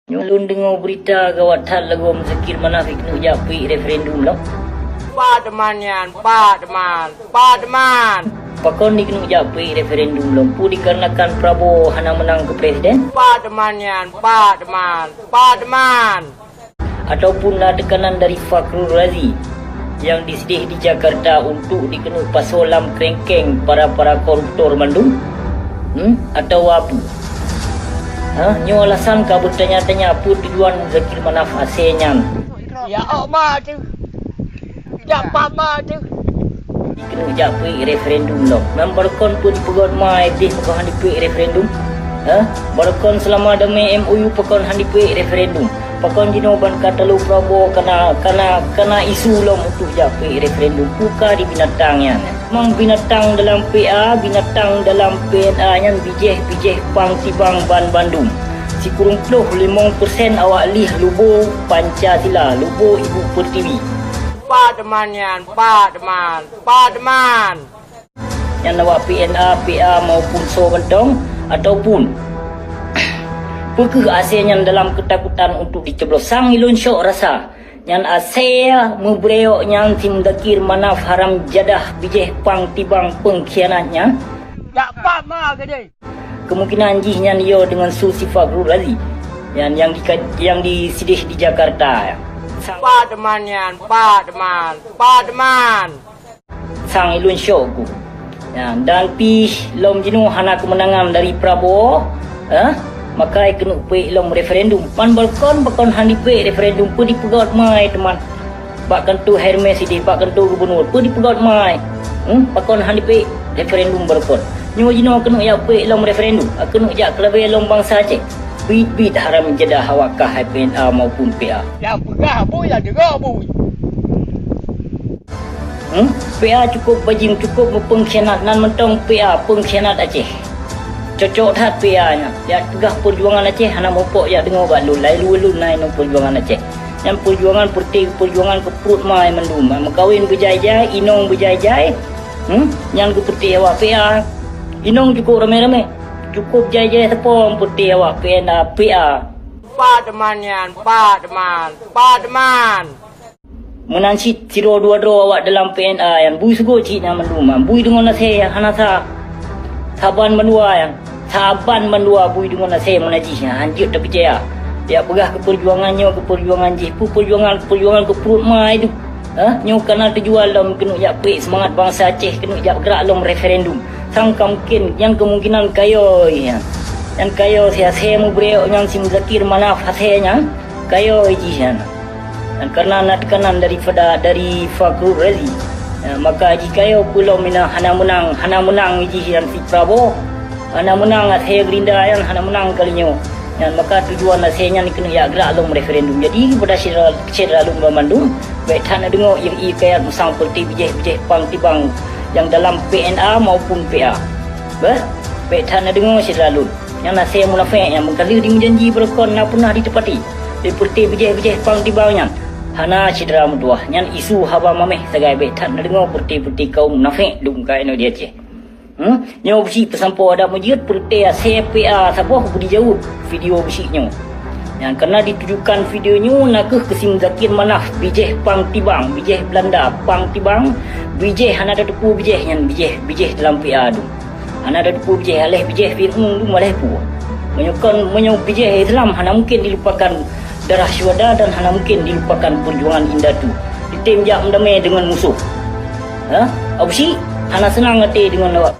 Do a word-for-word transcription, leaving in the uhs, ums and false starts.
Nyoe lôn deungoe beurita gawat that lagoe Muzakir Manaf jikeuneuk jak peuék referendum lom. Pat teuma nyan, pat teuma, pat teuma. Pakon jikeuneuk jak peuék referendum lom? Peue dikarenakan Prabowo hana meunang keu presiden? Pat teuma nyan, pat teuma, pat teuma. Ataupun na teukanan dari Fakhrul Razi nyang disideh di Jakarta untuk jikeuneuk pasoe lam krengkeng para-para koruptor mandum? Hmm? Atawa peue? Ha? Nyoe alasan ka beutanya-tanya peue tujuan Muzakir Manaf asèe nyan. Ya Allah, tu. Jak papa tu. Jikeuneuk jak peuék referendum lom. Nyan barokon peue dipeugöt ma éh deh pakon han dipeuék referendum? Hah? Barokon seulama damé M O U pakon han dipeuék referendum? Pakon jinoe ban ka talo Prabowo kana, kana, kana isu lom untuk jak peuék referendum? Peue ka di binatang nyan? Memang binatang dalam P A, binatang dalam P N A nyan bijéh-bijéh pang tibang ban bandum. Sikureueng ploh limong persen awak lieh lubo Pancasila, lubo ibu pertiwi. Pat teuma nyan, pat teuma, pat teuma. Nyan awak P N A, P A maupun soe mantong, ataupun peue keuh asèe nyan dalam keutakutan untuk dicoblos? Sang ilôn syok rasa. Nyan asèe meubreuok nyan si Muzakir Manaf haram jadah bijéh pang tibang peungkhianat nyan. Jak pap ma keudeh. Kemungkinan jih nyan yo deungon su si Fakhrul Razi. Nyan nyang di, nyang disideh di Jakarta. Pat teuma nyan, pat teuma, pat teuma. Sang ilôn syok ku. Ya, dan pih lom jinoe hana keumeunangan dari Prabowo, eh? Maka keuneuk peuék lom referendum. Pan barokon, pakon han dipeuék referendum, peue dipeugöt ma éh teuma? Bak kantô Hermes sideh, bak kantô gubernur, peue dipeugöt ma éh? Hmm? Pakon han dipeuék referendum barokon? Nyoe jinoe keuneuk jak peuék lom referendum, keuneuk jak keulabée lom bansa Aceh. Bit-bit haram jadah awak kah hai P N A maupun P A. Nyang peugah bui, nyang deungoe bui. Hmm? P A cukup bajing, cukup meupeungkhianat, nan mantong P A peungkhianat Aceh. Cocok that P A nyan. Jak peugah peujuangan Aceh hana mupok jak deungoe bak lôn, laén lôn na inoe peujuangan Aceh. Nyan peujuangan peureute, peujuangan keu pruet ma éh mandum. Meukawen beujai-jai, inong beujai-jai. Hmm? Nyan geupeureute awak P A. Inong cukup ramé-ramé. Cukup jai-jai teupom peureute awak P N A, P A. Pat teuma nyan, pat teuma, pat teuma. Meunan cit sidroe dua droe awak dalam P N A nyan bui seugot cit nyan mandum, bui deungon asèe hana sa. Saban mandua nyan, saban mandua bui deungon asèe meunan jih nyan, hanjeuet tapeucaya. Jak peugah keu peujuangan nyoe, keu peujuangan jih, peue peujuangan, keu peujuangan keu pruet ma éh deuh. Hah? Nyoe kana tujuan lom keuneuk jak peuék seumangat bansa Aceh, keuneuk jak grak lom referendum. Sang ka mungken, nyan kemungkinan kayo nyan. Nyan kayo si asèe meubreuok nyan si Muzakir Manaf asèe nyan, kayo jih nyan. Dan karena na teukanan daripada, dari Fakhrul Razi, eh, maka jikayo peulom ina hana meunang, hana meunang jih nyan si Prabowo, hana meunang asèe Gerindra nyan, hana meunang kali nyoe. Nyan maka tujuan asèe nyan keuneuk jak grak lom referendum. Jadi kepada syedara, syedara lôn banmandum, bèk that neudeungoe ié-ié kayat musang peureute bijéh-bijéh pang tibang nyang dalam P N A maupun P A. Beuh, bèk that neudeungoe syedara lôn. Nyan asèe munafék nyang meukaleuh jimeujanji barokon na peunah jiteupati. Di peureute bijéh-bijéh pang tibang nyan hana syedara meutuwah. Nyan isu haba maméh sagai, bèk that neudeungoe peureute-peureute kaum munafék dum ka inoe di Aceh. Hmm? Nyoe beusi peusampoe adak meujeuet peureute asèe P A saboh beudijaweueb video beusi nyoe. Nyan karena ditujukan video nyoe nakeuh keu si Muzakir Manaf, bijéh pang tibang, bijéh Belanda, pang tibang, bijéh hana tateupeue bijéh nyan, bijéh, bijéh dalam P A dum. Hana tateupeue bijéh, aléh bijéh Fir'aun dum aléh peue. Meunyoe kon, meunyoe bijéh Islam hana mungken dilupakan darah syuhada dan hana mungken dilupakan peujuangan indatu. Ditem jak meudamé deungon musoh. Ha? Abusyik hana seunang até deungon awak.